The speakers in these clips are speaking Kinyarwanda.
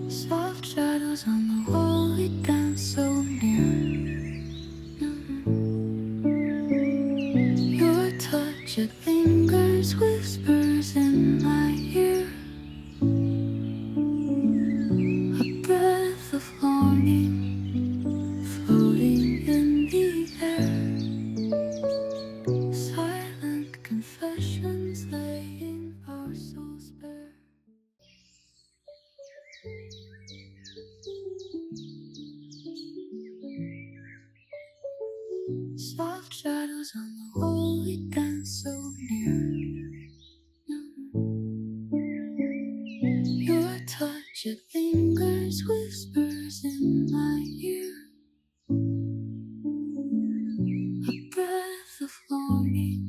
Soft shadows on the wall, we dance so near. Your touch, it lingers, whispers in my ear. A breath of longing floating in the air. Silent confessions laying our souls bare. Soft shadows on the wall, we dance so near. Your touch, it lingers, whispers in my ear. A breath of longing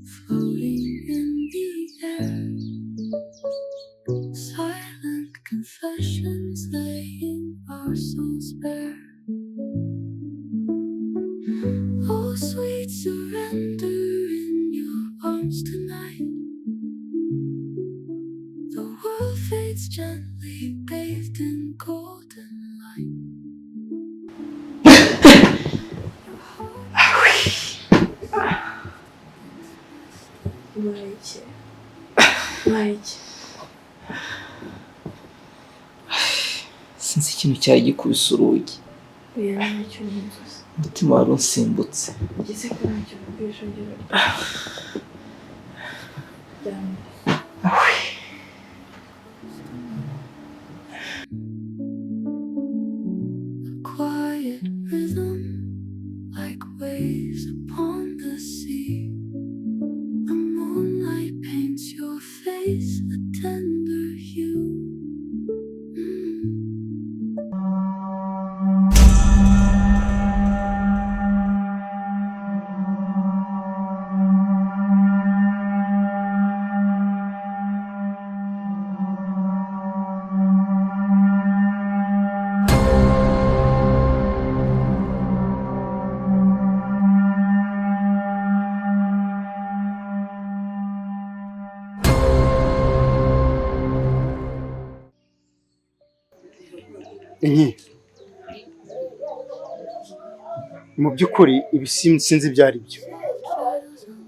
floating in the air. Silent confessions laying our souls bare. Oh, sweet surrender in your arms tonight. The world fades gently, bathed in golden light. Your heart Ubaye iki? Ubaye iki? Sinzi ikintu cyari gikubise urugi. Oya, ntacyo, ni inzozi. Umutima wari unsimbutse. Ugeze ko ntacyo numvise, ongera uryame. A quiet rhythm like waves upon the sea. The moonlight paints your face a tender hue. Inki, mu by'ukuri ibi sinzi ibyo ari byo.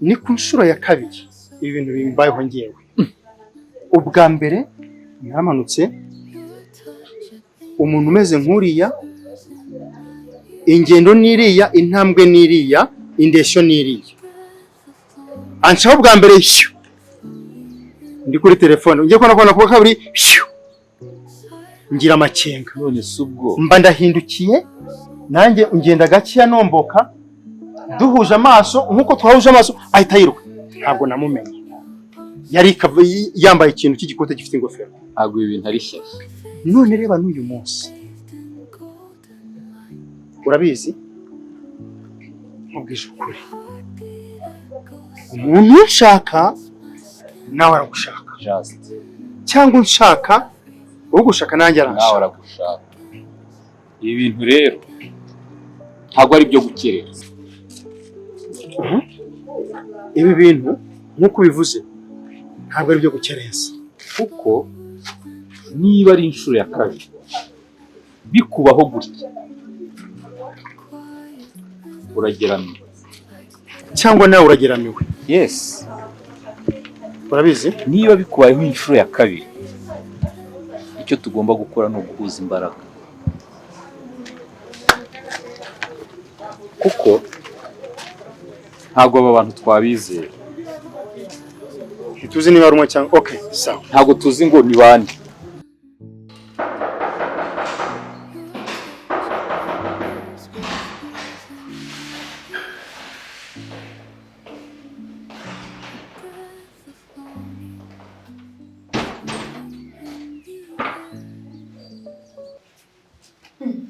Ni ku nshuro ya kabiri ibi bintu bimbayeho ngewe. Ubwa mbere naramanutse, umuntu umeze nk'uriya, ingendo n'iriya, intambwe n'iriya, indeshyo n'iriya, ancaho bwa mbere, shyu, ndi kuri telefone. Ngiye kubona, kubona kuwa kabiri, shyu, ngira amakenga. None se ubwo Mba ndahindukiye nanjye, ngenda gakeya nomboka, duhuje amaso nk'uko twahuje amaso, ahita yiruka. Ntabwo namumenye, yari yambaye ikintu cy'igikote gifite ingofero. Ntabwo ibi bintu ari shyashya. None reba n'uyu munsi, urabizi, nkubwije ukuri, umuntu unshaka nawe aragushaka. Just. Cyangwa unshaka, ugushaka nanjye Nawe aranshaka. aragushaka. Ibi bintu rero ntabwo ari ibyo gukerereza. Ibi bintu nk'uko ubivuze ntabwo ari ibyo gukerensa. Kuko niba ari inshuro ya kabiri bikubaho gutya, urageramiwe. Cyangwa nawe urageramiwe. Yes. Urabizi. Niba bikubayeho inshuro ya kabiri, icyo tugomba gukora ni uguhuza imbaraga, kuko ntabwo aba bantu twabizera. Ntituzi niba ari umwe cyangwa, okay, sawa. Ntabwo tuzi ngo ni bande.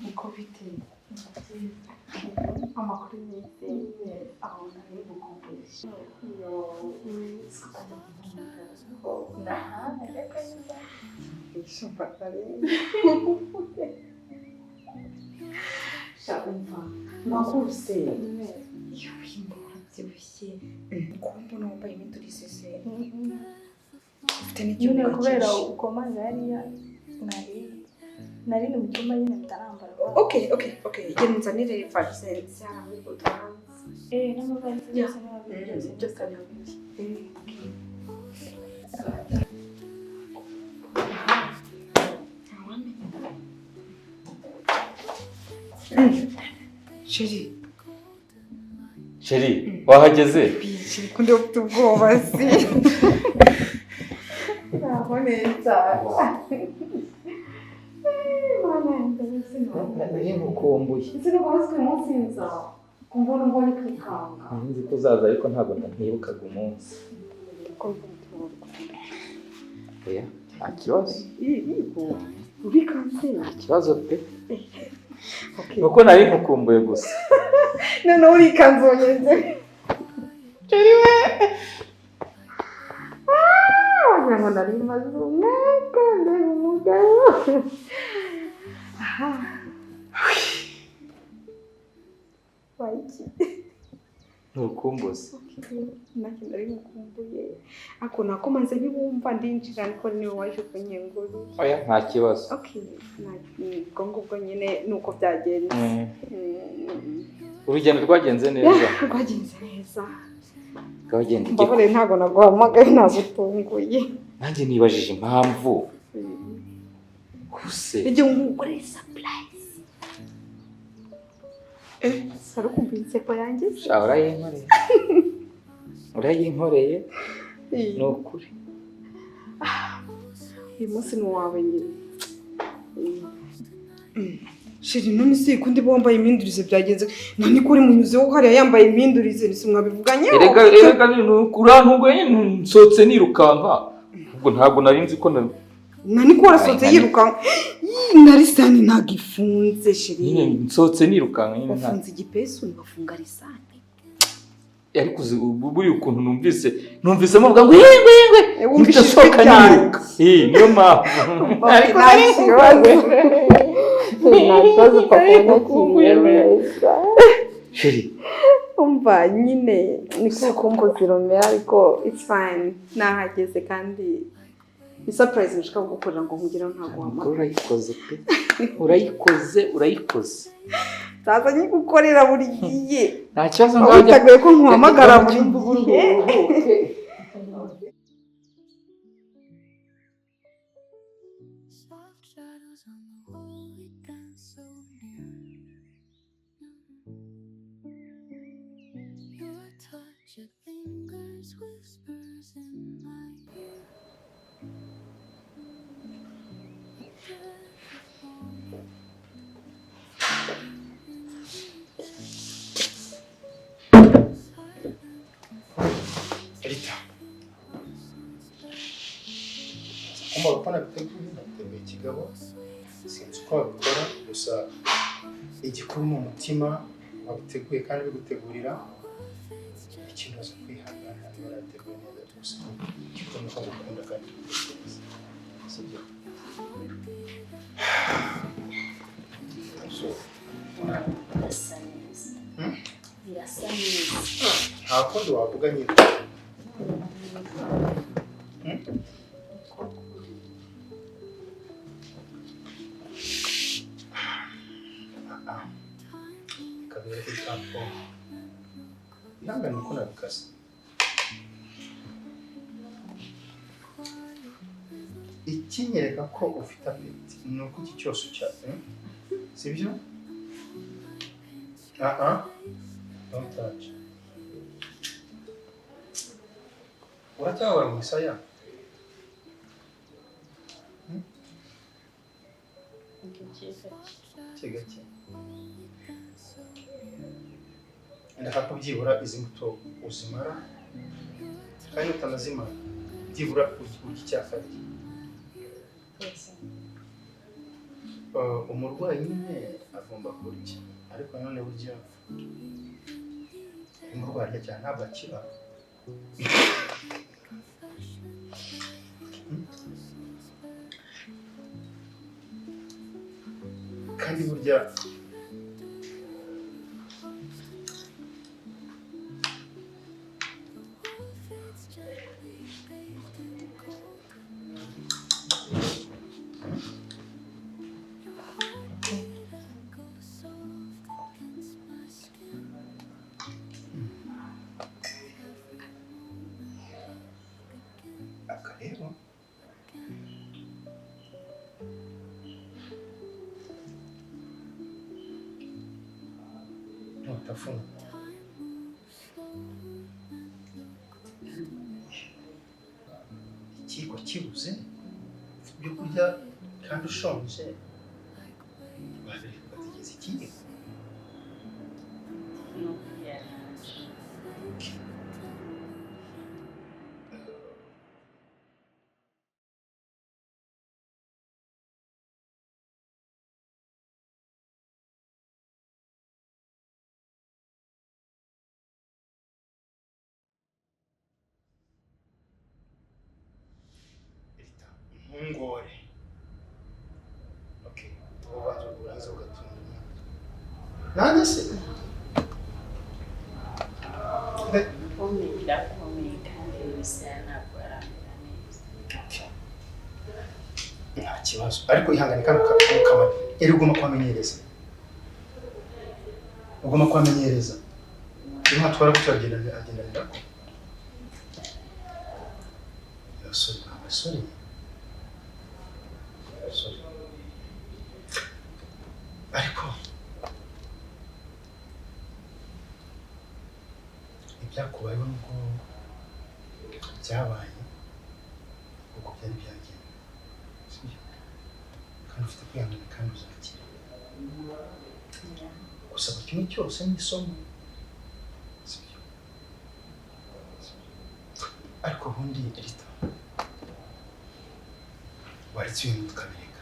Uko bite? Amakuru meza, aho nari gukumbuye. Naha. Shumva kare. Sha, umva makuru se, yewe, urabyibushye. Kumbona wambaye imidurizo se ufite Nyine n'igihugu kubera cyinshi. ukomanze hariya nari ni mu cyumba nyine bitarambara. Okay, genda unzanire valise z'ahantu hanze. N'amavalisi Yeah. byose niba byose. Byose arabiri. Chéri, Chéri, wahageze? chéri, ko ndafite ubwoba si. Ntaho neza. Mana yanjye, Nari nkukumbuye. Ese nubwo umunsi munsi nza kumbona mbonye kwikanga. Nzi ko uzaza ariko ntabwo ntibukaga umunsi. Ko mvuga umutima wawe ukunda. Oya, nta kibazo. Yego, urikanze. Nta kibazo pe. Okay. Nuko nari nkukumbuye gusa. Noneho urikanze wongeze. Chéri we. Ah, wagira ngo nari maze umwaka ndeba umugabo. Aha. Wayiki. Ntukumbuze. Nanjye nari nkukumbuye. Ako nakomanze ntiwumva ndinjira ariko niwe waje kunyengurura. Oya, nta kibazo. Okay, ubwo ngubwo nyine ni uko byagenze. Urugendo rwagenze neza. Rwagenze neza. Rwagenze Mbabare ntabwo naguhamagaye nagutunguye. Nanjye nibajije impamvu. Kuse. Igihe ngukoreye surprise. Sari kumva inseko yanjye se? Sha urayinkoreye. Urayinkoreye ni ukuri. Uyu munsi ni uwawe nyine. Chéri, none se ko ndiba wambaye imindurize byagenze nani ko uri munyuzeho hariya yambaye imindurize nise mwabivuganyeho? Erega erega urantunguye nsohotse nirukanka. Ubwo ntabwo nari nzi ko Nani ko warasohotse yirukanka? Ii, na lisani ntabwo ifunze chéri. Nyine nsohotse nirukanka nyine nta. Wafunze igipesu ntibafunga lisani. Ariko uzi buriya ukuntu numvise muvuga ngo yengwe yengwe Wumvise mpita nsohoka ijwi ryanjye. niruka. Niyo mpamvu. Ariko Nta nari kibazo. Nta kibazo papa nakiriye neza. Chéri, Umva nyine ni ko urukumbuzi rumera ariko it's fine. Nahageze kandi ni surprise nshaka kugukorera ngo nkugereho ntabwo amakuru wahamagara. urayikoze pe. Urayikoze, urayikoze. Nzaza nyigukorera buri gihe. Nta kibazo Waba ngajya. witeguye ko nkuhamagara buri gihe. Soft shadows on the wall, we dance so near. Your touch, it lingers, whispers in my ear. A breath of warmth. Silent Rita. Kumva ko nabiteguye, nabiteguye ikigabo, sinzi uko babikora, gusa igikuru ni umutima wabiteguye kandi bigutegurira ikintu uza kwihangana niba nabiteguye neza gusa igikuru ni uko ngukunda kandi bigutekereza, sibyo? So, Birasa neza. Birasa neza. Nta kundi wavuga nyine. Hmm? Ah, ah. Reka duhere kuri ka pome. Ihangane uko nabikase. Ikinyereka ko ufite appétit ni uko iki cyose ucya, Sibyo? Ah ah. Don't touch. Uracyahora mu misaya? Hmm? Gake gake. Ndashaka ko byibura izi mbuto uzimara kandi utanazimara byibura urya icya kabiri. Umurwayi nyine agomba kurya ariko nanone burya umurwayi arya cyane ntabwo akira. Kandi burya Bitafuna. Ikiyiko kibuze, ufite ibyo kurya kandi ushonje, wabireka ugategereza ikiyiko. Ni ukuyaranje. Rita, ntungore. Okay, ubu banza uraza ugatunga umwana. Nanjye se? Pome irakomeye kandi imisaya ntabwo aramera neza. Nta kibazo, ariko ihangane kandi ukaba yari ugomba kuhamenyereza. Ugomba kuhamenyereza. Iyo natwara gutyo agenda agendanira ko. Abasore, abasore. Abasore. Ariko ibyakubayeho nubwo byabaye uko byari byagenze, sibyo? Kandi ufite kwihangana kandi uzakira. Gusa buri kimwe cyose ni isomo, sibyo? Sibyo? Ariko ubundi Rita, waretse ibintu tukabireka.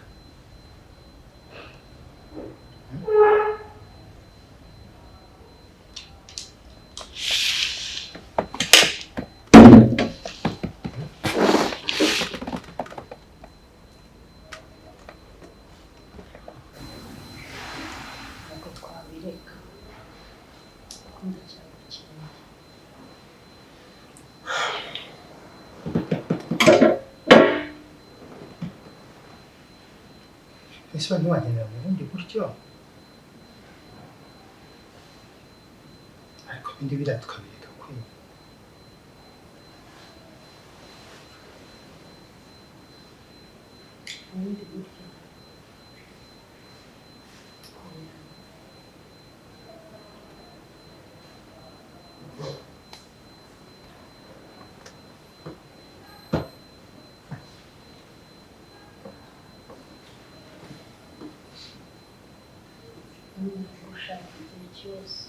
Ntabwo twabireka kuko ndacyagukeneye. Ese ntiwagendera mu bundi buryo, ariko ibindi biriya tukabireka kwiga. Ubundi buryo. Oya. Gushaka igihe cyose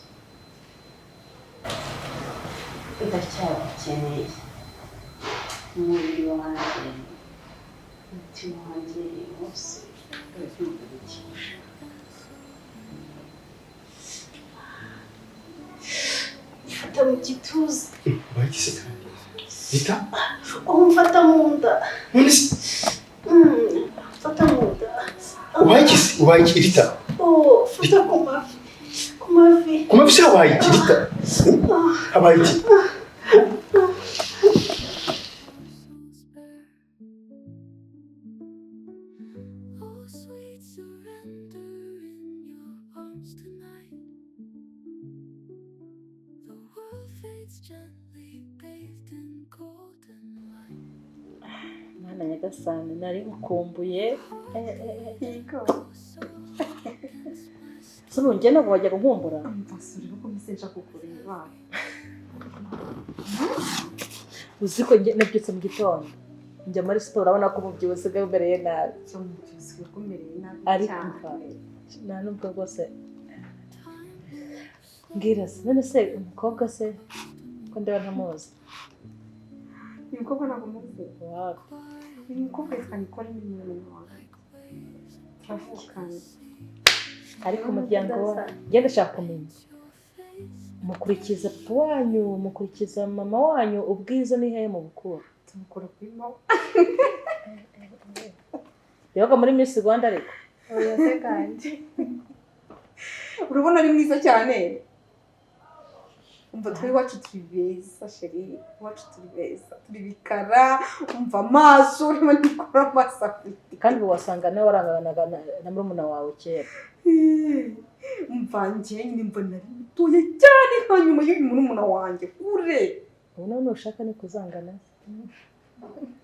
ndacyagukeneye, umubiri wanjye, umutima wanjye wose urabyumva bikigushaka. Mfata mu gituza. Ubaye iki se kandi? Rita? Umfata mu nda. None se Mfata mu nda. ubaye iki se? Ubaye iki Rita? Oh, fata ku mavi. Ku mavi. Ku mavi se habaye iki Rita? Habaye iki? Oh, sweet surrender in your arms tonight. The world fades gently, bathed in golden light. Mwana nyagasani, nari ngukumbuye. So against my Se ubu njye ntabwo wajyaga nkumbura? Mbasura kuko mpise nshaka kukureba. Uzi ko njye nabyutse mu gitondo njya muri siporo, urabona ko umubyibuho usigaye umereye nabi. Cyangwa umereye nabi Ariko cyane. Nta nubwo rwose. Mbwira se, none se umukobwa se ko ndeba ntamuzi? Uyu mukobwa ntabwo muzi. Wapi? Uyu mukobwa yitwa Nicole, ni murumuna wanjye. Turavukana. Ariko umuryango wa njye ndashaka kumenya, mukurikiza papa wanyu, mukurikiza mama wanyu, ubwiza ni hehe mu bukura? Tumukura kuri mama. Yabaga muri Miss Rwanda ariko. Oya se kandi. Urabona ari mwiza cyane. Umva twe iwacu turi beza chérie, iwacu turi beza, turi bikara, umva amaso, urimo nikora amaso afite. Kandi ubu wasanga nawe waranganaga na murumuna wawe kera. Umva njye nyine mbona ari mutoya cyane nka nyuma y'uyu murumuna wanjye kure. Ubu nawe nushaka ni kuzangana.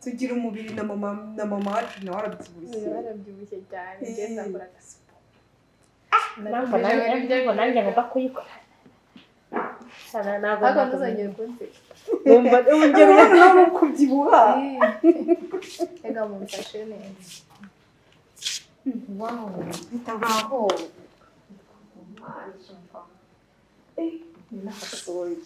Tugira umubiri na mama wacu nawe arabyibushye. Barabyibushye cyane, njye nzakora agasiporo. Nanjye ngomba kuyikora. Ntabwo Ariko ntuzongere kunseka. Numva ongera. Urabona no kubyibuha. Reka mumfashe neza. Wow, bita nkaho ni n'akasoyi.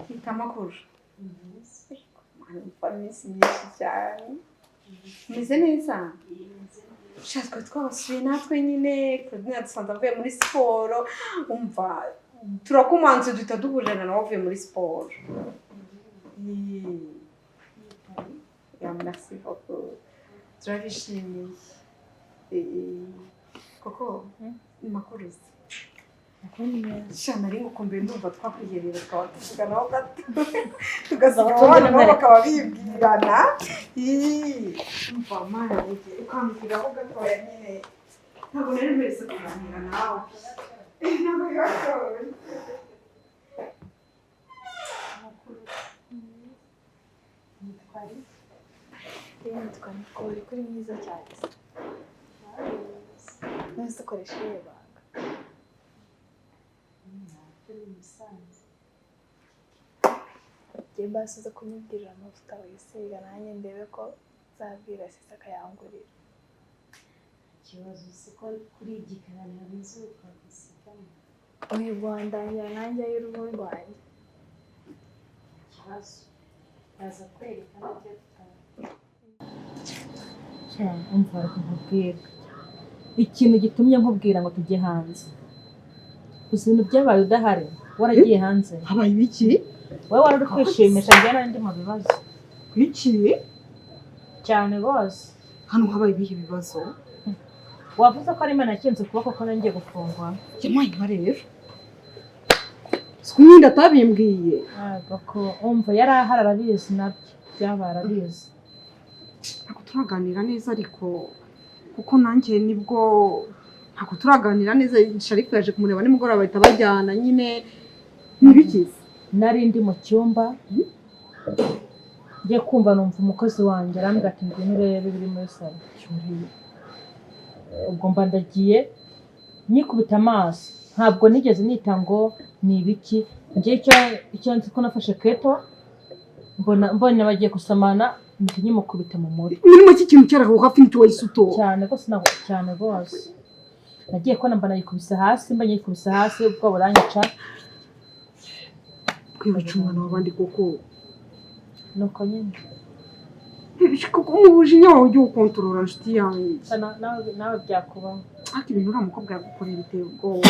Kita amakuru. Mva iminsi myinshi cyane. Umeze neza? Sha, twe twabasuye natwe nyine, Claudine yadusanze avuye muri siporo, umva turakumanze duhita duhurirana nawe avuye muri siporo. Ya, merci beaucoup. Turabishimiye. Koko makuru se? Sha, nari ngukumbuye, ndumva twakwiherera tukaba tuvuganaho gato, tugasiga abana nabo bakaba bibwirana. Umva mana yanjye, ukambwiraho gatoya nyine, ntabwo nari mperetse kuganira nawe, ntabwo biba byoroshye. Nitwa Nicole, kuri mwiza cyane. None ukoresha irihe banga? Njye basi uza kunyibwirira amavuta wisiga, nanjye ndebe ko nzabwira sisa akayangurira. Ikibazo si ko kuri igikara ntabizuka gusigamo. Uyu rwandangira nanjye ay'uruhu rwanjye. Ikibazo yaza kwerekana ibyo tutari. Umva, reka nkubwire ikintu gitumye nkubwira ngo tujye hanze. Uzi ibintu byabaye udahari, waragiye hanze? Habaye ibiki? Wowe wari uri kwishimisha, njyewe nari ndi mu bibazo. Ibiki? Cyane rwose. Hano habaye ibihe bibazo? Wavuze ko ari Imana yakinze ukuboko ko nari ngiye gufungwa. Yampaye inka rero, si umwenda atabimbwiye. Ntabwo ko umva, yari ahari arabizi, nabyo byabaye arabizi. Ntabwo turaganira neza ariko, kuko nanjye nibwo ntabwo turaganira neza. Sharifu yaje kumureba nimugoroba bahita bajyana nyine, ntibikize. Nari ndi mu cyumba, ngiye kumva numva umukozi wanjye arambwira ati: "Ngwino urebe ibiri muri salo." Ubwo mba ndagiye, nyikubita amaso, ntabwo nigeze nita ngo ni ibiki. Njye icyo nzi ko nafashe keto, mbona mbonye bagiye gusomana, mpita nyimukubita mu mutwe. Muri make ikintu cyaraho hafi n'icyo wahise utora. Cyane rwose, ntabwo cyane rwose. Nagiye kubona mbona yikubise hasi, mba yikubise hasi, ubwoba buranyica. Kwica umwana w'abandi koko? Nuko nyine. Kuko mu bujinya wawe ujye uwukontorora, nshuti yanjye. Nawe byakubaho. Ariko ibintu uriya mukobwa yagukoreye biteye ubwoba.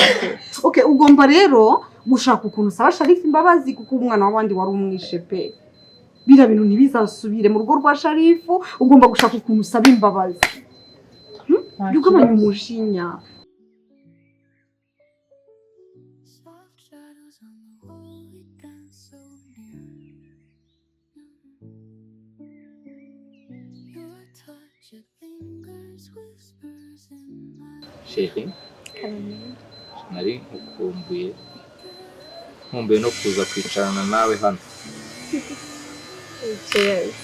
Okay, ugomba rero gushaka ukuntu usaba Sharifu imbabazi, kuko umwana w'abandi wari umwishe pe. Biriya bintu ntibizasubire mu rugo rwa Sharifu. Ugomba gushaka ukuntu usaba imbabazi. Nta Jya ugabanya kibazo. umujinya. Soft shadows on the wall, we dance so near. Your touch, it lingers, whispers in my Chérie, nari nkukumbuye, nkumbuye no kuza kwicarana nawe hano. Cheers.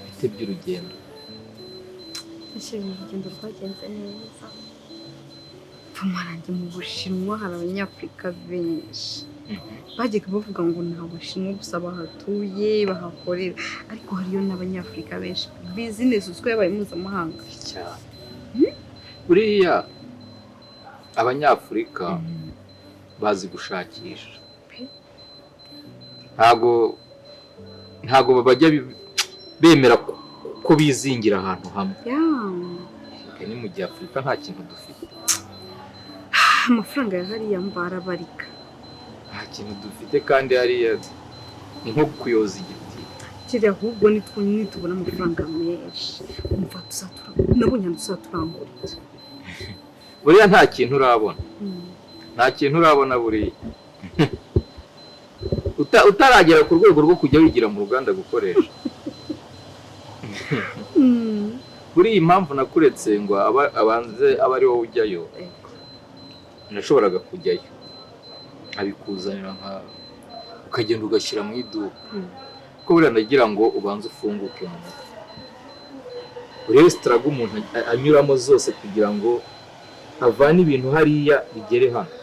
Bite by'urugendo? Ndashimira, urugendo rwagenze neza. Pfumarange, mu Bushinwa hari Abanyafurika benshi. Bajyaga bavuga ngo ni Abashinwa gusa bahatuye bahakorera, ariko hariyo n'Abanyafurika benshi. Bizinesi uziko yabaye mpuzamahanga. Cyane. Buriya Abanyafurika bazi gushakisha. Ntago bajya bemera ko bizingira ahantu hamwe. Ni mu gihe Afurika nta kintu dufite. Amafaranga ya hariya mbarabarika. Nta kintu dufite, kandi hariya ni nko kuyoza igiti. Kiriya ahubwo nitwo nitubona amafaranga menshi, umva, tuzatura nabonye ahantu tuzaturangurira. Buriya nta kintu urabona, nta kintu urabona. Buriya utaragera ku rwego rwo kujya wigira mu ruganda gukoresha. Buriya impamvu nakuretse ngo abanze abe ari wowe ujyayo, nashoboraga kujyayo. Nkabikuzanira, nka ukagenda ugashyira mu iduka, kuko buriya nagira ngo ubanze ufunguke mu mutwe, urebe struggle umuntu anyuramo zose kugira ngo avane ibintu hariya bigere hano.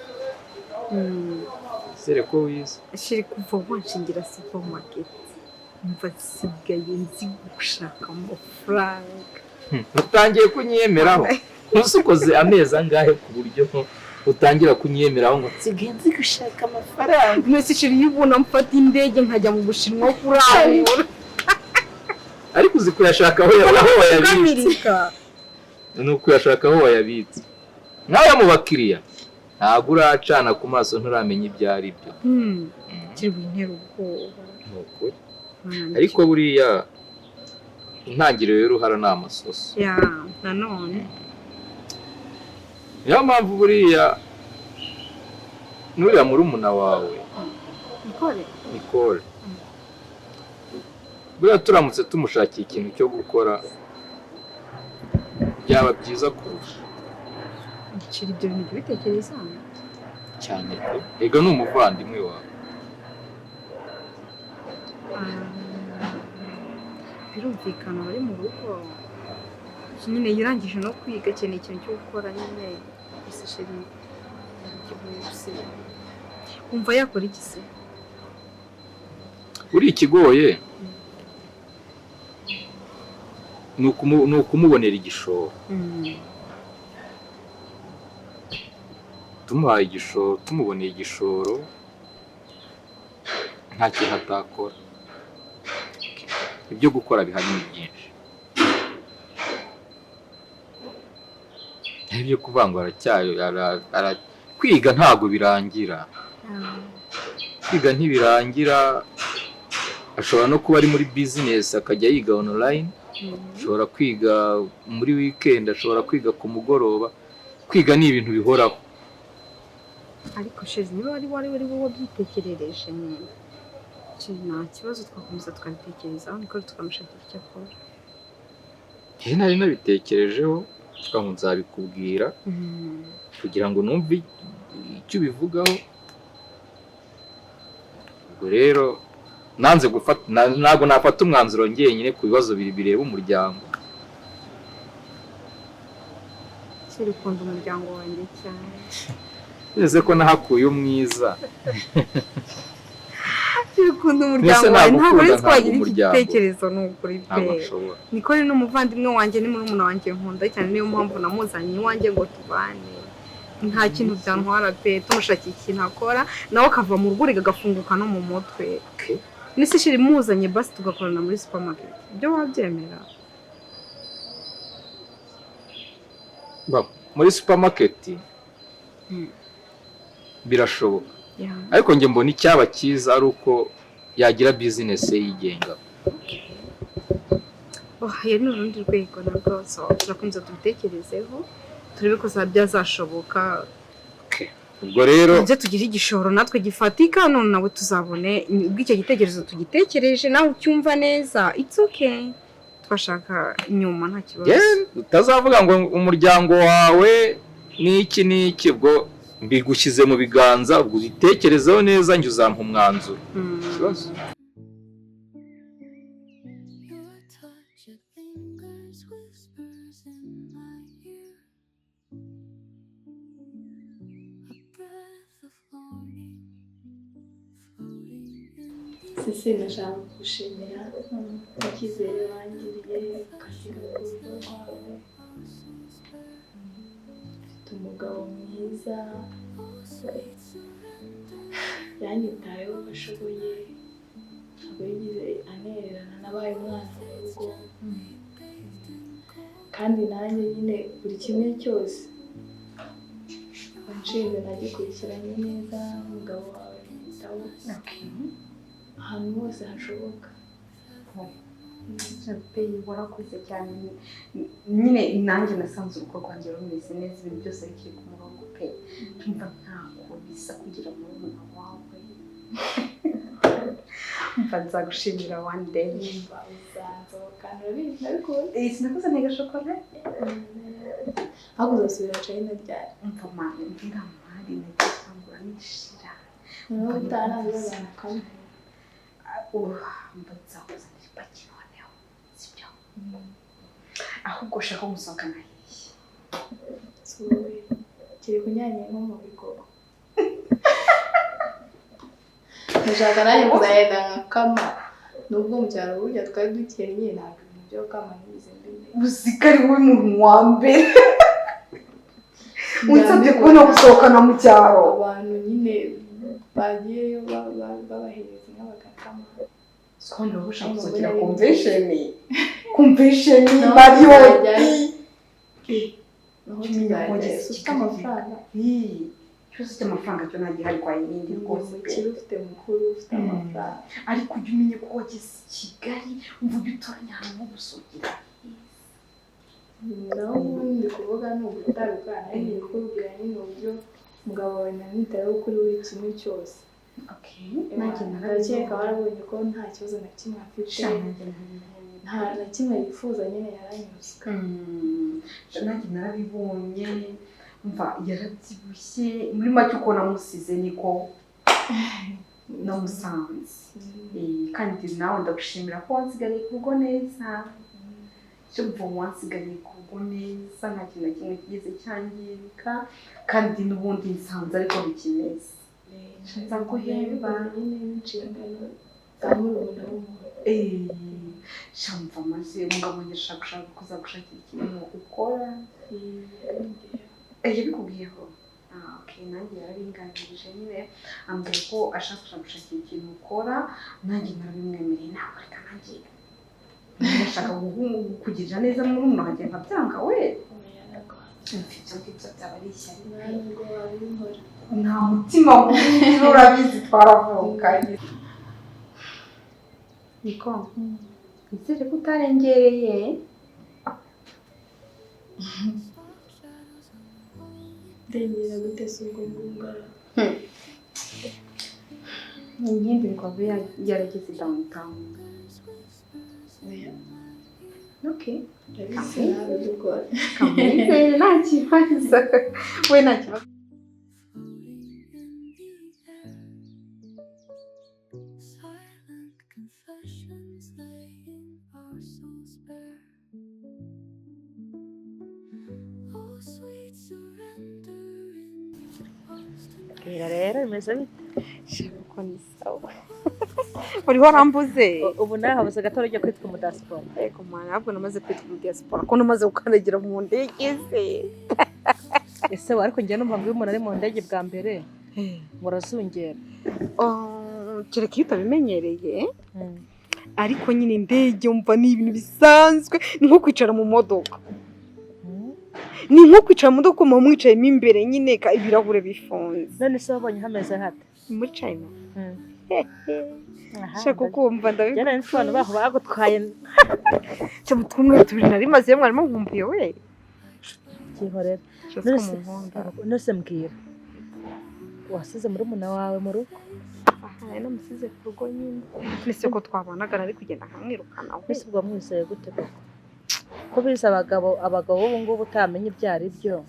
Izere ko wize. Chéri, kuva wanshingira supermarket, mva nsigaye nzi gushaka amafaranga. Utangiye kunyiyemeraho? Umunsi ukoze amezi angahe ku buryo utangira kunyiyemeraho ngo nsigaye nzi gushaka amafaranga? Mwese chéri, iyo ubona mfata indege nkajya mu Bushinwa kurangura. Ariko uzi kuyashaka aho wayabitse. Amerika. Ni ukuyashaka aho wayabitse nk'aya mu bakiriya, ntabwo uracana ku maso, nturamenya ibyo ari byo. Kiri bintera ubwoba. Ni ukuri, ariko buriya intangiriro y'uruhara ni amasoso. Ya, nanone. Niyo mpamvu buriya n'uriya murumuna wawe Nikore. Nicole, buriya turamutse tumushakiye ikintu cyo gukora byaba byiza kurusha. Chéri, ibyo bintu jya ubitekereza. Cyane pe, ega ni umuvandimwe wawe. Ah, birumvikana, bari mu rugo nyine, yarangije no kwiga, akeneye ikintu cyo gukora nyine. Gusa chéri, byihuse, wumva yakora iki se? Buriya ikigoye ni ukumubonera igishoro. Tumuhaye igishoro, tumuboneye igishoro, nta kintu atakora. Ibyo gukora bihari ni byinshi. Ibyo kuvuga ngo aracyari kwiga ntabwo birangira, kwiga ntibirangira. Ashobora no kuba ari muri business akajya yiga online, ashobora kwiga muri weekend, ashobora kwiga ku mugoroba. Kwiga ni ibintu bihoraho. Ariko chéri, niba wari wowe wabyitekerereje nyine, chéri, nta kibazo, twakomeza tukabitekerezaho, niko tukamushakira icyo akora. Njye nari nabitekerejeho, mvuga ngo nzabikubwira kugira ngo numve icyo ubivugaho. Ubwo rero nanze gufata, ntabwo nafata umwanzuro njyenyine ku bibazo bireba umuryango. Chéri, ukunda umuryango wanjye cyane. Neze ko nahakuye umwiza. Chéri, ukunda umuryango Mbese wawe, ntabwo nagukunda ari ntabwo twagira iki umuryango. gitekerezo, ni ukuri pe. Ntabwo nshobora. Nicole ni umuvandimwe wanjye, ni murumuna wanjye nkunda cyane, niyo mpamvu namuzanye iwanjye ngo tubane. Nta kintu byantwara pe, tumushakiye ikintu akora nawe akava mu rugo agafunguka no mu mutwe. Nese chéri, muzanye basi tugakorana muri supermarket, ibyo wabyemera? Muri supermarket birashoboka, ariko njye mbona icyaba cyiza ari uko yagira business ye yigenga. Oh, iyo ni urundi rwego nabwo, so turakomeza tubitekerezeho, turebe ko byazashoboka. Ubwo rero Tuze tugire igishoro natwe gifatika, none nawe tuzabone ubwo icyo gitekerezo tugitekereje, nawe ucyumva neza, it's okay, twashaka nyuma, nta kibazo. Yeah, utazavuga ngo umuryango wawe n'iki n'iki. Ubwo mbigushyize mu biganza, ubwo ubitekerezeho neza, njye uzampa umwanzuro. Ikibazo. Your touch, it lingers, whispers in my ear. A breath of longing floating in the Sisi, ndashaka kugushimira icyizere wangiriye ukasiga ku rugo rwawe. Mfite umugabo mwiza, yanyitayeho uko ashoboye, ntabwo yigeze anererana, nabaye umwana mu rugo, kandi nanjye nyine buri kimwe cyose wanshinze nagikurikiranye neza. Umugabo wawe mwitaho ahantu hose hashoboka. Pe, warakoze cyane nyine. Nanjye nasanze urugo rwanjye rumeze neza, ibintu byose bikiri ku murongo pe. Mva ntako bisa kugira murumuna wawe. Mva nzagushimira one day. Nimba uzansohokana, urabizi ndabikunda. Eh, sinakoze ntega shokora. Ahubwo uzasubira China ryari? Mva mani, mvira mari nagiye kwangura nishira. Niba utarabibaza kamwe. Mba nzakuzanira ipaki noneho, sibyo? Ahubwo ushaka gusohokana hehe? Sowe kiri kunyanyaye nko mu bigogo. Ndashaka nanjye kuzagenda nkakama. Nubwo mu cyaro burya twari dukennye, ntabwo ibintu byo gukama nigeze mbimenya. Uzi ko ari wowe muntu wa mbere unsabye kubona gusohokana mu cyaro. Abantu nyine bagiyeyo babahereza inka bagakama. Siko ushaka gusohokera convention, convention Naho Marriott. tuzajyayo. Naho Tumenya ko tuzajyayo. wageze Ufite Kigali. amafaranga. Ii, ikibazo cy'amafaranga cyo ntagihari kwa yindi rwose pe. Umukire ufite mukuru ufite amafaranga. Ariko ujya umenya ko wageze i Kigali, umva ujya utoranya ahantu ho gusohokera. Naho ubundi kuvuga ni ugutaruka, nawe ngiye kukubwira nyine uburyo umugabo wawe namwitayeho kuri buri kimwe cyose. Okay, nanjye Ndakeka narabibonye. warabonye ko nta kibazo na kimwe afite, Sha, nanjye narabibonye. nta na kimwe yifuza nyine, yaranyuzwe. Sha, nanjye narabibonye. Umva, yarabyibushye muri make, uko namusize niko namusanze. Kandi nawe ndagushimira ko wansigariye ku rugo neza. Cyo wansigariye ku rugo neza, nta kintu na kimwe kigeze cyangirika, kandi n'ubundi nsanze ariko bikimeze. Nzaguhemba. Nyine n'inshingano za murumuna w'umuntu. Shamva maze umugabo wanjye ashaka gushaka kuzagushakira ikintu ukora. Yabikubwiyeho? Ah, okay, nanjye yarabinganirije nyine, ambwira ko ashaka kuzagushakira ikintu ukora, nanjye narabimwemereye. Ntabwo reka nanjye ndashaka kugirira neza murumuna wanjye nkabyanga we. Umva, ibyo ngibyo byaba ari ishyari pe. Nubwo wabikora. Nta mutima mubi, urabizi twaravukanye. Niko nizere ko utarengereye. Ndengera gute se ubwo ngubwo? Inkindi ngo abe yarageze downtown. Okay. Ndabizi nawe dukora. Kamwizere, nta kibazo we, nta kibazo. Floating in the air. Silent confessions laying our souls bare. Oh, sweet surrender in your arms tonight. Bwira rero, bimeze bite? Shaka ko ni sawa, uriho urambuze. Ubu nawe habuze gato ujya kwitwa umudasipora. Yego mwana, ahubwo namaze kwitwa umudiyasipora ko namaze gukandagira mu ndege se. Ese we, ariko njya numva ngo iyo umuntu ari mu ndege bwa mbere ngo arazungera. Oh, kereka iyo utabimenyereye, ariko nyine indege umva ni ibintu bisanzwe, ni nko kwicara mu modoka, ni nko kwicara mu modoka muba mwicayemo imbere nyine, ibirahure bifunze. None se wabonye hameze hate? Muri China? Aha, shaka kumva. Njye nari nzi abantu baho bagutwaye. Ndabikunda utwumweru 2 nari maze, mwarimo nkumbuye we. Byihorera. Shaka ko munkunda. None se mbwira, wasize murumuna wawe mu rugo? Aha, nari namusize ku rugo nyine, nese ko twabanaga nari kugenda nkamwirukana we? Mbese ubwo wamwizeye gute koko, ko bize abagabo b'ubu ngubu utamenya ibyo ari byo?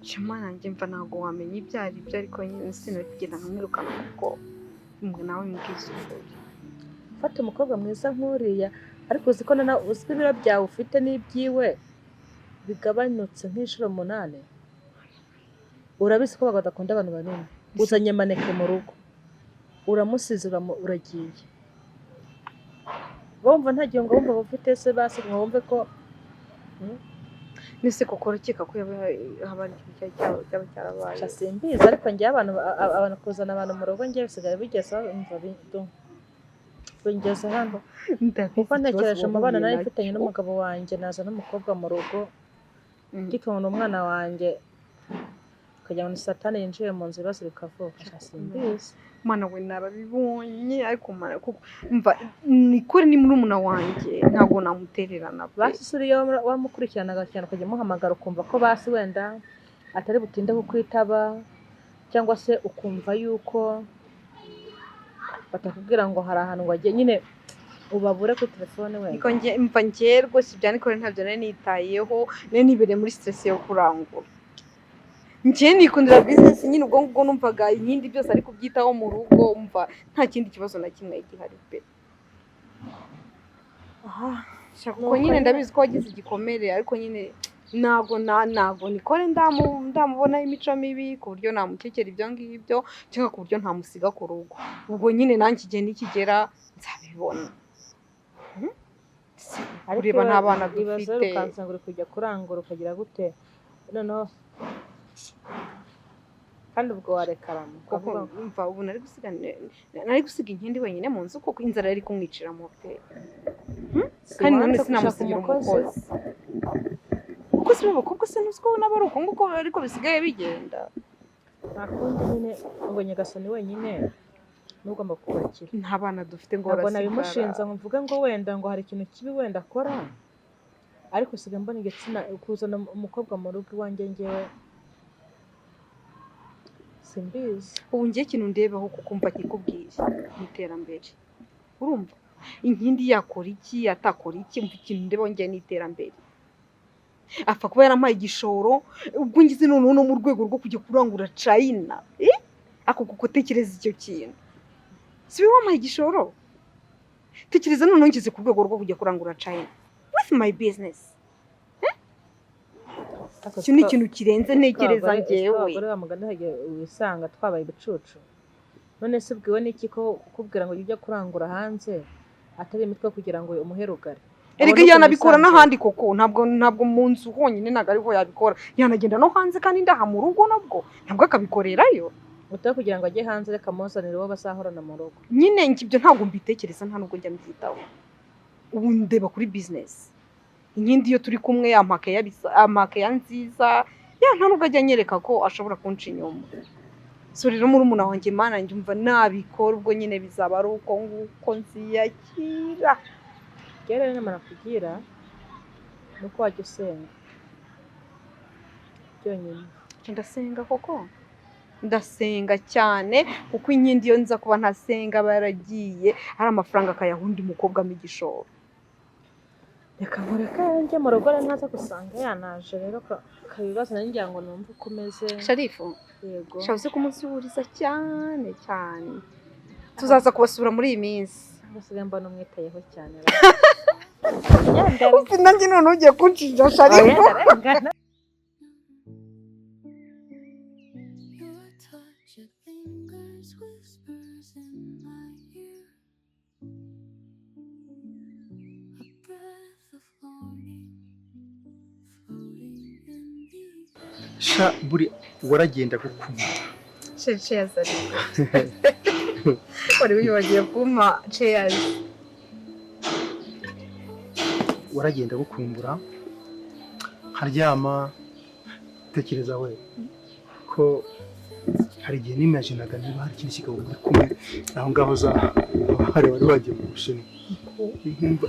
Shema, nanjye mva ntabwo wamenya ibyo ari byo, ariko nyine sinari kugenda nkamwirukana kuko mwe nawe mbwiza ukuri. Fata umukobwa mwiza nk'uriya, ariko uzi ko uzi ko ibiro byawe ufite n'ibyiwe bigabanyutse nk'inshuro 8. Urabizi ko abagabo badakunda abantu banini. Uzanye maneke mu rugo, uramusize, uragiye, bumva nta gihe ngo wumva ufite se basi ngo wumve ko Nese koko urakeka ko yaba haba hari ikintu cyaba cyarabaye? Sha, simbizi, ariko njyewe abantu kuzana abantu mu rugo njyewe bisigaye bigeze aho umva bingeze hano. Ndabizi. Kuko ntekereje Ikibazo umubano wahuye nari nacyo. mfitanye n'umugabo wanjye, naza n'umukobwa mu rugo, ngikabona umwana wanjye ukagira ngo ni satani yinjiye mu nzu, ibibazo bikavuka. Sha, simbizi. Mana we, narabibonye, ariko mana, kuko mva nikuri ni murumuna wanjye, ntabwo namutererana pe. Basi se uriya wamukurikiranaga cyane, ukajya umuhamagara ukumva ko basi wenda atari butinde kukwitaba, cyangwa se ukumva yuko batakubwira ngo hari ahantu ngo agiye nyine, ubabure kuri telefone wenda. Niko njye mva njye rwose ibya Nicole ntabyo nari nitayeho, nari nibereye muri stress yo kurangura. Njye nikundira business nyine. Ubwo ngubwo numvaga ibindi byose ari kubyitaho mu rugo, umva nta kindi kibazo na kimwe gihari pe. Aha, shaka kuko nyine ndabizi ko wagize igikomere, ariko nyine ntabwo nikore ndamubonaho imico mibi ku buryo namukekera ibyo ngibyo, cyangwa ku buryo ntamusiga ku rugo. Ubwo nyine nanjye igihe nikigera nzabibona. Ariko Kureba nta bana ibaze dufite. Ukansanga uri kujya kurangura ukagira gute noneho, kandi ubwo warekarama Kuko ukavuga ngo umva, ubu nari gusiga Inkindi wenyine mu nzu, kuko inzara yari kumwicira mu pe. Si Kandi nanone wanze gushaka sinamusigira umukozi. umukozi, kuko si abakobwa se ntuzi ko nabo ari uko nguko, ariko bisigaye bigenda. Nta kundi nyine, ngo Nyagasani wenyine n'ugomba kubakira. Nta bana dufite ngo Ntabwo barasigara. Nabimushinza ngo mvuge ngo wenda ngo hari ikintu kibi wenda akora, ariko usigaye mbona igitsina kuzana umukobwa mu rugo iwanjye, ngewe simbizi. Ubu ngiye ikintu ndebaho, kuko mva kikubwiye mu iterambere, urumva Inkindi yakora iki, atakora iki, mva ikintu ndebaho ngiye ni iterambere. Apfa kuba yarampaye igishoro, ubwo ngize noneho no mu rwego rwo kujya kurangura China, eh? Ako kuko tekereza icyo kintu, si we wampaye igishoro? Tekereza noneho ngeze ku rwego rwo kujya kurangura China with my business. Ariko Icyo ni ikintu kirenze ntekereza njyewe. Abagore bamugana hagiye wisanga twabaye ibicucu. None se ubwiwe n'iki ko kukubwira ngo ujye kurangura hanze atari imitwe kugira ngo umuhe rugari? Erega Abone ukuntu yanabikora yisanzuye. N'ahandi koko, ntabwo mu nzu honyine, ntabwo ariho yabikora, yanagenda no hanze, kandi ndaha mu rugo nabwo ntabwo akabikorerayo. Utari kugira ngo ajye hanze, reka amuzanire uwo bazahorana mu rugo. Nyine njye ibyo ntabwo mbitekereza, nta nubwo njya mbyitaho. Ubu ndeba kuri business. Inkindi iyo turi kumwe ampa care nziza, ya nta nubwo ajya anyereka ko ashobora kunca inyuma. So rero murumuna wanjye, Mana, njye umva nabikora, ubwo nyine bizaba ari uko nguko nziyakira. Njyewe rero inama nakugira ni uko wajya usenga byonyine. Ndasenga koko, ndasenga cyane, kuko Inkindi iyo nza kuba ntasenga aba yaragiye ari amafaranga akayaha undi mukobwa mo igishoro. Reka nkureke njye mu rugo rero, ntaza gusanga yanaje rero kabibazo nanjye ngira ngo numve uko umeze. Sharifu. Yego. Shabuze kumusuhuriza cyane cyane, tuzaza kubasura muri iyi minsi. Usigaye mbona umwitayeho cyane. Uzi nanjye none ugiye kunshinja, Sharifu. Ndarengana. Your touch, it lingers, whispers in my ear. A breath of longing floating in the air. Sha, buri waragenda gukunda. Cheers, ariko wari wibagiwe kumpa cheers. Waragenda gukumbura nkaryama tekereza we ko hari igihe nimaginaga niba hari ikindi kigabo muri kumwe aho ngaho za hari wari wagiye mu Bushinwa, nkumva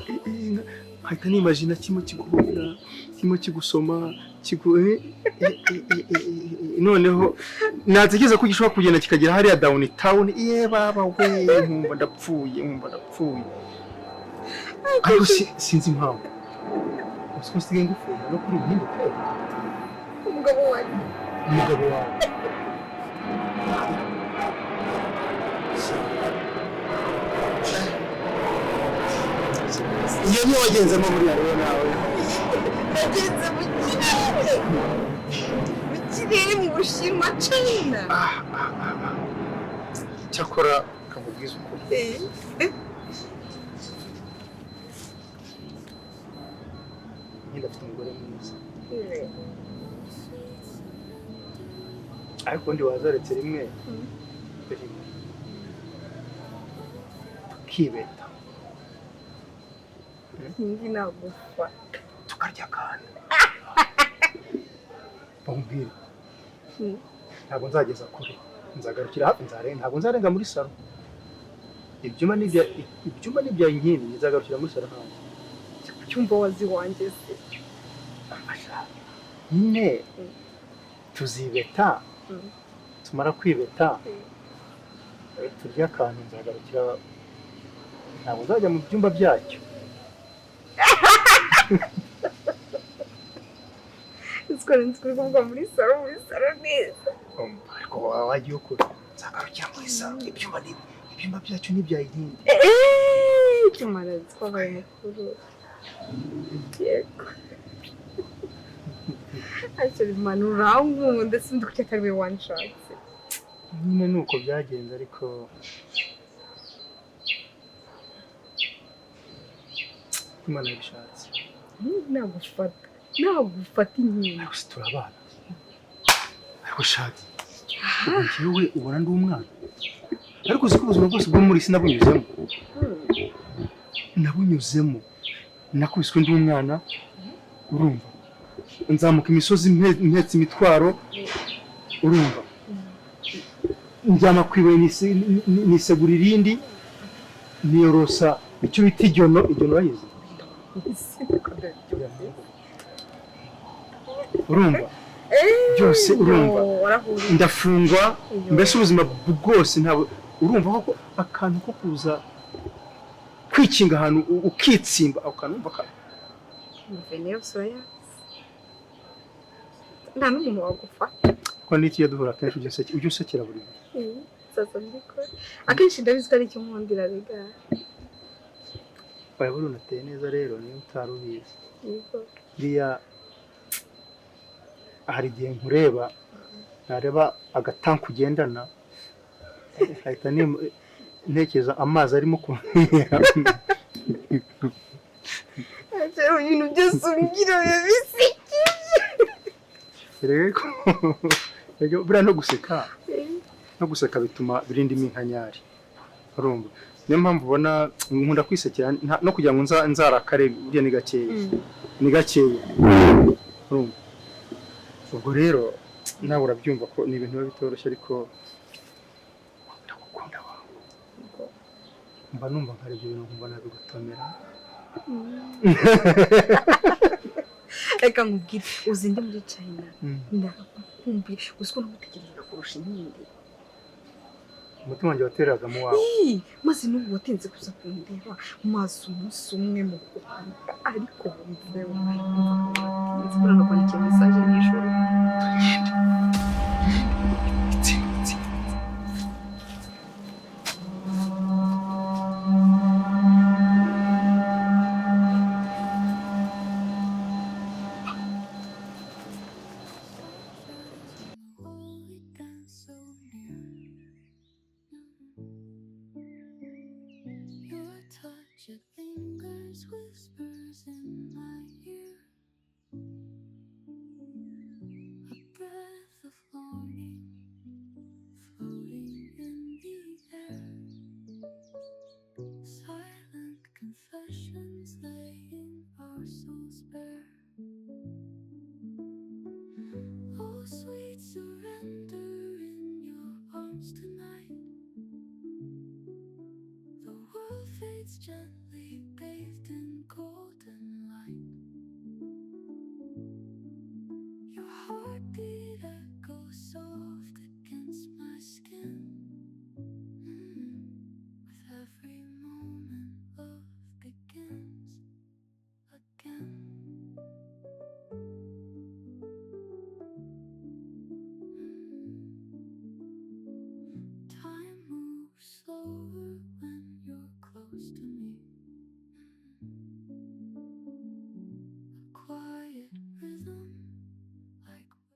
nkahita nimagina kimwe kiguhobera, kimwe kigusoma, kigu noneho natekereza ko gishobora kugenda kikagera hariya down town, iye baba we, nkumva ndapfuye, nkumva ndapfuye. Ariko sinzi impamvu uzi ko nsigaye ngufuha no kuri iyi pe. Umugabo wanjye. Umugabo wawe. Iyo niyo wagenzemo buriya rero nawe. Nagenze mu kirere, mu kirere, mu Bushinwa, China. Cyakora kakubwiza ukuri, nyine afite umugore mwiza, ariko ubundi wazaretse rimwe rimwe tukibeta. Ndi nagufa. Tukarya akantu, bamubwire. Ntabwo nzageza kure, nzagarukira hafi, nzarenga, ntabwo nzarenga muri salo. Ibyuma ni ibya Inkindi, nzagarukira muri salo hanze. Cyumva wazi wanjye se. Afasha nyine tuzibeta. Tumara kwibeta, turya akantu, nzagarukira, ntabwo nzajya mu byumba byacyo. Uzi. Sikora nzi kuri kuvuga muri salo neza. Ariko wagiye ukora nzagarukira muri salo. Ibyumba byacu n'ibya inkindi. Icyuma arazi ko abaye mukuru. Yego. Actually man urankunda sinzi kuki atari we wanshatse. Nyine ni uko byagenze ariko Imana yabishatse. Nagufata inkindi. Ariko si turabana. Ariko shati njyewe ubona ndi umwana. Ariko uzi ko ubuzima bwose bwo muri isi nabunyuzemo. Nabunyuzemo. Nakubiswe ndi umwana, urumva. Nzamuka imisozi mpetse imitwaro, urumva. Njyama ku ibuye nisegura irindi, niyorosa icyo bita igyono urayizi? Urumva? Byose urumva. Ndafungwa, mbese ubuzima bwose ntabwo urumva ko akantu ko kuza kwikinga ahantu ukitsimba ako kantu umva ka nta n'umuntu wagufata. Ko n'iki duhura kenshi ujya usekera buri gihe. Sasa mbikora. Akenshi ndabizi ko ari icyo nkundira biga. Oya buri unateye neza rero niyo utari ubizi. Buriya hari igihe nkureba nareba agatanku ugendana ahita ntekereza amazi arimo ku ibintu byose umbwira biba bisekeje. Rero buriya no guseka bituma birinda iminkanyari, urumva. Niyo mpamvu ubona nkunda kwisekera no kugira ngo nzarakare buriya ni gakeya, ni gakeya, urumva. Ubwo rero nawe urabyumva ko ni ibintu biba bitoroshye ariko ndagukunda wawe. Mba numva nkari ibyo bintu nkumva nabigutomera. Reka nkubwire uzi ndi muri China ndakumbuye uzi ko nagutekerezaga kurusha inkindi. Umutima wanjye wateraga mu wawe. Maze n'ubu watinze kuza kundeba maze umunsi umwe mu kukwandika ariko wumveho watinze kubona nakwandikiye mesaje nijoro. Your fingers whispers in my ear, a breath of longing floating in the air, silent confessions laying our souls bare. Oh, sweet surrender in your arms tonight. The world fades gently, bathed in golden light. Your heartbeat echoes soft against my skin. With every moment, love begins again. Time moves slower when you're close to me. A quiet